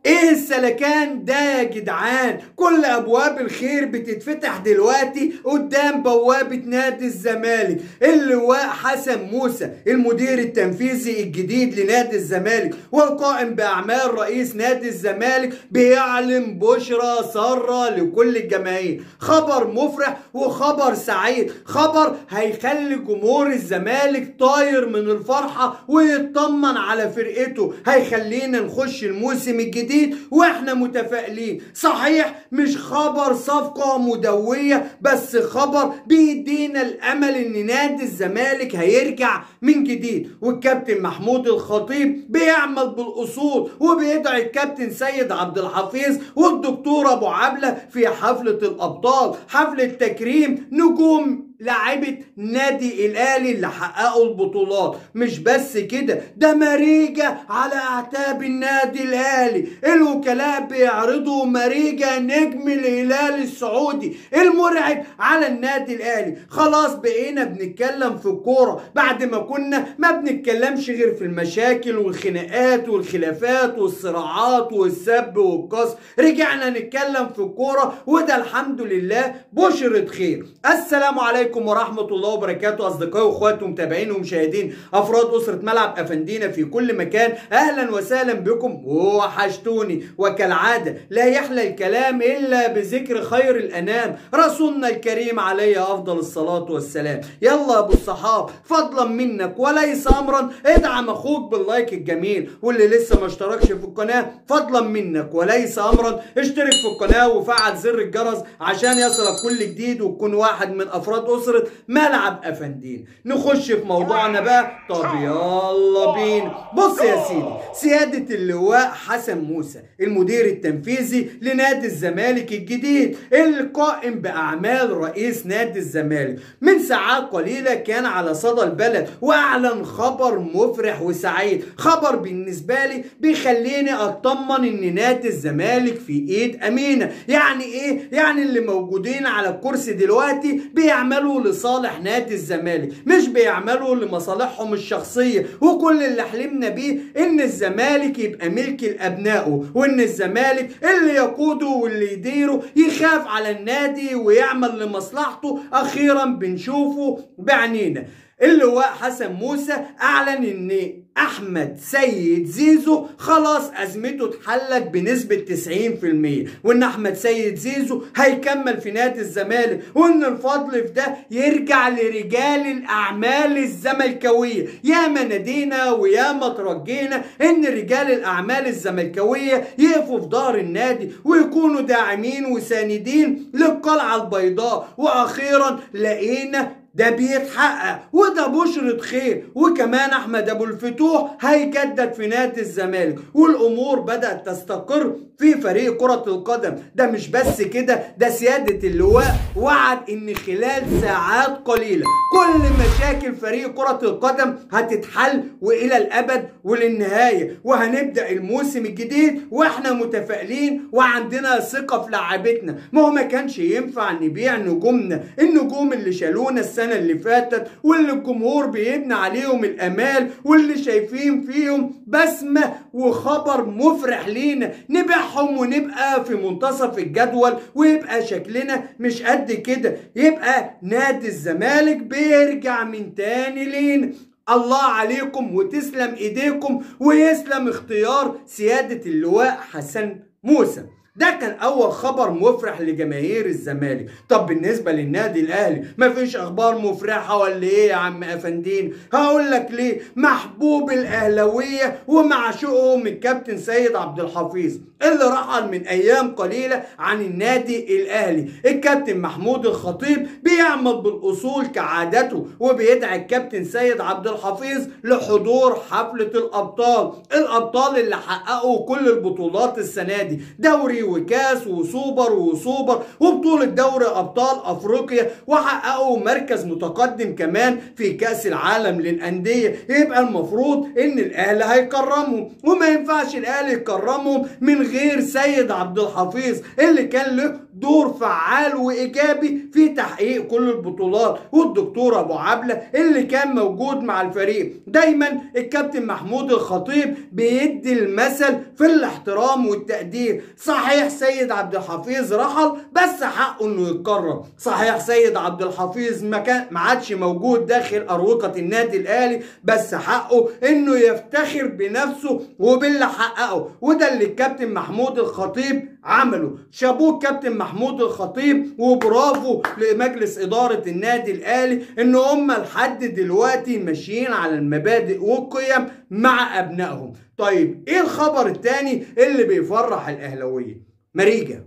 ايه السلكان ده يا جدعان؟ كل ابواب الخير بتتفتح دلوقتي قدام بوابة نادي الزمالك. اللواء حسن موسى المدير التنفيذي الجديد لنادي الزمالك والقائم باعمال رئيس نادي الزمالك بيعلن بشرى سارة لكل الجماهير. خبر مفرح وخبر سعيد، خبر هيخلي جمهور الزمالك طاير من الفرحة ويطمن على فرقته، هيخلينا نخش الموسم الجديد واحنا متفائلين. صحيح مش خبر صفقة مدوية، بس خبر بيدينا الامل ان نادي الزمالك هيرجع من جديد. والكابتن محمود الخطيب بيعمل بالاصول وبيدعي الكابتن سيد عبد الحفيظ والدكتور ابو عبلة في حفلة الابطال، حفلة تكريم نجوم لاعيبة نادي الاهلي اللي حققوا البطولات. مش بس كده، ده مريجة على اعتاب النادي الاهلي. الوكلاء بيعرضوا مريجة نجم الهلال السعودي المرعب على النادي الاهلي. خلاص بقينا بنتكلم في الكورة بعد ما كنا ما بنتكلمش غير في المشاكل والخناقات والخلافات والصراعات والسب والقصف. رجعنا نتكلم في الكورة، وده الحمد لله بشرة خير. السلام عليكم ورحمة الله وبركاته أصدقائي وإخواتي ومتابعين ومشاهدين أفراد أسرة ملعب أفندينا في كل مكان، أهلا وسهلا بكم وحشتوني. وكالعادة لا يحلى الكلام إلا بذكر خير الأنام رسولنا الكريم عليه أفضل الصلاة والسلام. يلا يا أبو الصحاب، فضلا منك وليس أمرا ادعم أخوك بال like الجميل، واللي لسه ما اشتركش في القناة فضلا منك وليس أمرا اشترك في القناة وفعل زر الجرس عشان يصلك كل جديد وتكون واحد من أفراد أسرة ملعب أفندين. نخش في موضوعنا بقى، طب يلا بينا. بص يا سيدي، سيادة اللواء حسن موسى المدير التنفيذي لنادي الزمالك الجديد القائم بأعمال رئيس نادي الزمالك من ساعات قليلة كان على صدى البلد وأعلن خبر مفرح وسعيد، خبر بالنسبة لي بيخليني أطمن إن نادي الزمالك في إيد أمينة. يعني إيه؟ يعني اللي موجودين على الكرسي دلوقتي بيعملوا لصالح نادي الزمالك، مش بيعملوا لمصالحهم الشخصية. وكل اللي حلمنا بيه ان الزمالك يبقى ملك لابنائه، وان الزمالك اللي يقوده واللي يديره يخاف على النادي ويعمل لمصلحته. اخيرا بنشوفه بعنينا. اللواء حسن موسى اعلن ان احمد سيد زيزو خلاص ازمته اتحلت بنسبة 90%، وان احمد سيد زيزو هيكمل في نادي الزمالك، وان الفضل في ده يرجع لرجال الاعمال الزملكاوية. ياما نادينا وياما ترجينا ان رجال الاعمال الزملكاوية يقفوا في ظهر النادي ويكونوا داعمين وساندين للقلعة البيضاء، واخيرا لقينا ده بيتحقق، وده بشرة خير. وكمان احمد ابو الفتوح هيجدد في نادي الزمالك، والامور بدأت تستقر في فريق كرة القدم. ده مش بس كده، ده سيادة اللواء وعد ان خلال ساعات قليلة كل مشاكل فريق كرة القدم هتتحل والى الابد وللنهاية، وهنبدأ الموسم الجديد واحنا متفائلين وعندنا ثقة في لعيبتنا. ما هو ما كانش ينفع نبيع نجومنا، النجوم اللي شالونا السنة اللي فاتت واللي الجمهور بيبني عليهم الامال واللي شايفين فيهم بسمة وخبر مفرح لينا، نبيعهم ونبقى في منتصف الجدول ويبقى شكلنا مش قد كده. يبقى نادي الزمالك بيرجع من تاني لينا. الله عليكم وتسلم ايديكم ويسلم اختيار سيادة اللواء حسن موسى. ده كان اول خبر مفرح لجماهير الزمالك. طب بالنسبة للنادي الاهلي مفيش اخبار مفرحة ولا ايه يا عم افندين؟ هقول لك ليه. محبوب الاهلاوية ومعشوقهم الكابتن سيد عبد الحفيظ اللي رحل من ايام قليله عن النادي الاهلي. الكابتن محمود الخطيب بيعمل بالاصول كعادته وبيدعي الكابتن سيد عبد الحفيظ لحضور حفلة الابطال، الابطال اللي حققوا كل البطولات السنة دي، دوري وكاس وسوبر وسوبر وبطولة دوري ابطال افريقيا، وحققوا مركز متقدم كمان في كاس العالم للاندية. يبقى المفروض ان الاهلي هيكرمهم، وما ينفعش الاهلي يكرمهم من غير سيد عبد الحفيظ اللي كان له دور فعال وايجابي في تحقيق كل البطولات، والدكتور ابو عبله اللي كان موجود مع الفريق. دايما الكابتن محمود الخطيب بيدي المثل في الاحترام والتقدير. صحيح سيد عبد الحفيظ رحل، بس حقه انه يتكرم. صحيح سيد عبد الحفيظ ما عادش موجود داخل اروقة النادي الاهلي، بس حقه انه يفتخر بنفسه وباللي حققه، وده اللي الكابتن محمود الخطيب عمله. شابوه كابتن محمود الخطيب، وبرافو لمجلس إدارة النادي الأهلي إن هم لحد دلوقتي ماشيين على المبادئ والقيم مع أبنائهم. طيب إيه الخبر الثاني اللي بيفرح الأهلاوية؟ مريجة.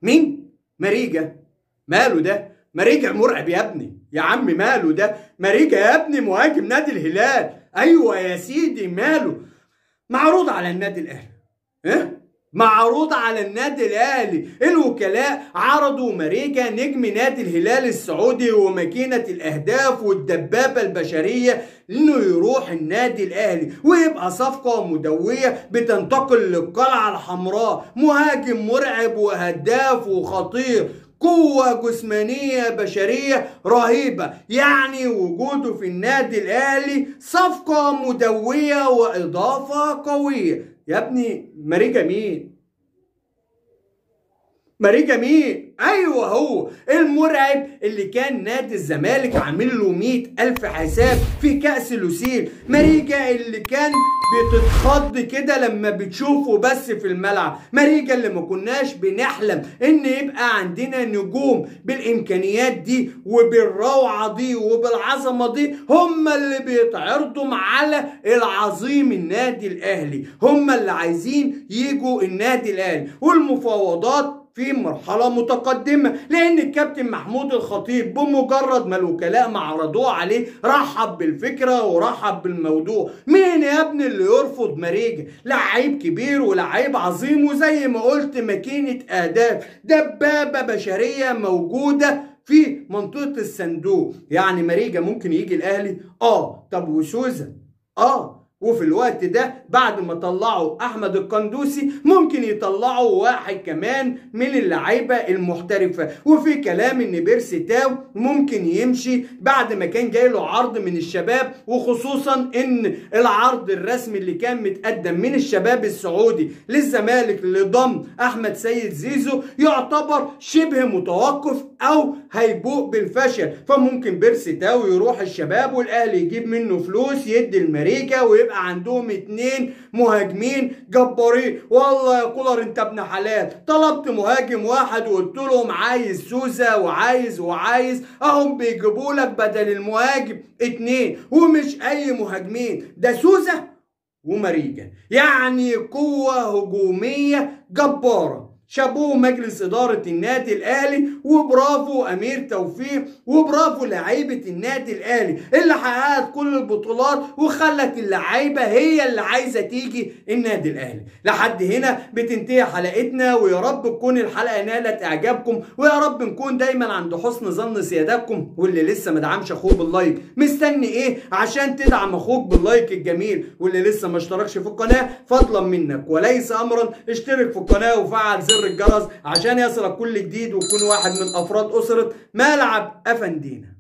مين؟ مريجة. ماله ده؟ مريجة مرعب يا ابني، يا عم ماله ده؟ مريجة يا ابني مهاجم نادي الهلال. أيوه يا سيدي ماله؟ معروض على النادي الأهلي. إيه؟ معروض على النادي الاهلي. الوكلاء عرضوا ماريجا نجم نادي الهلال السعودي وماكينة الاهداف والدبابة البشرية انه يروح النادي الاهلي ويبقى صفقة مدوية بتنتقل للقلعة الحمراء. مهاجم مرعب وهداف وخطير، قوة جسمانية بشرية رهيبة، يعني وجوده في النادي الاهلي صفقة مدوية واضافة قوية. يا ابني ماريجا مين؟ ماريجا مين؟ ايوه هو المرعب اللي كان نادي الزمالك عامل له 100,000 حساب في كأس لوسيل. ماريجا اللي كان بتتخض كده لما بتشوفه بس في الملعب، ماريجا اللي ما كناش بنحلم ان يبقى عندنا نجوم بالامكانيات دي وبالروعه دي وبالعظمه دي، هم اللي بيتعرضوا على العظيم النادي الاهلي، هم اللي عايزين يجوا النادي الاهلي. والمفاوضات في مرحلة متقدمة، لأن الكابتن محمود الخطيب بمجرد ما الوكلاء ما عرضوه عليه رحب بالفكرة ورحب بالموضوع. مين يا ابني اللي يرفض ماريجا؟ لعيب كبير ولعيب عظيم، وزي ما قلت ماكينة أهداف، دبابة بشرية موجودة في منطقة الصندوق. يعني ماريجا ممكن يجي الأهلي؟ طب وسوزا؟ وفي الوقت ده بعد ما طلعوا احمد القندوسي ممكن يطلعوا واحد كمان من اللعيبة المحترفه. وفي كلام ان بيرسي تاو ممكن يمشي بعد ما كان جاي له عرض من الشباب، وخصوصا ان العرض الرسمي اللي كان متقدم من الشباب السعودي للزمالك لضم احمد سيد زيزو يعتبر شبه متوقف او هيبوء بالفشل. فممكن بيرسي تاو يروح الشباب والاهلي يجيب منه فلوس يدي الماريجا، ويبقى عندهم 2 مهاجمين جبارين. والله يا كولر انت ابن حلال، طلبت مهاجم واحد وقلت لهم عايز سوزا وعايز وعايز، اهم بيجيبوا لك بدل المهاجم 2، ومش اي مهاجمين، ده سوزا وماريجا، يعني قوة هجومية جبارة. شابوه مجلس إدارة النادي الأهلي، وبرافو أمير توفيق، وبرافو لعيبة النادي الأهلي اللي حققت كل البطولات وخلت اللعيبة هي اللي عايزة تيجي النادي الأهلي. لحد هنا بتنتهي حلقتنا، ويا رب تكون الحلقة نالت إعجابكم، ويا رب نكون دايما عند حسن ظن سيادتكم. واللي لسه ما دعمش أخوه بال like، مستني إيه عشان تدعم أخوك بال like الجميل؟ واللي لسه ما اشتركش في القناة فضلا منك وليس أمرا اشترك في القناة وفعل زر الجرس عشان يصلك كل جديد وتكون واحد من افراد اسره ملعب افندينا.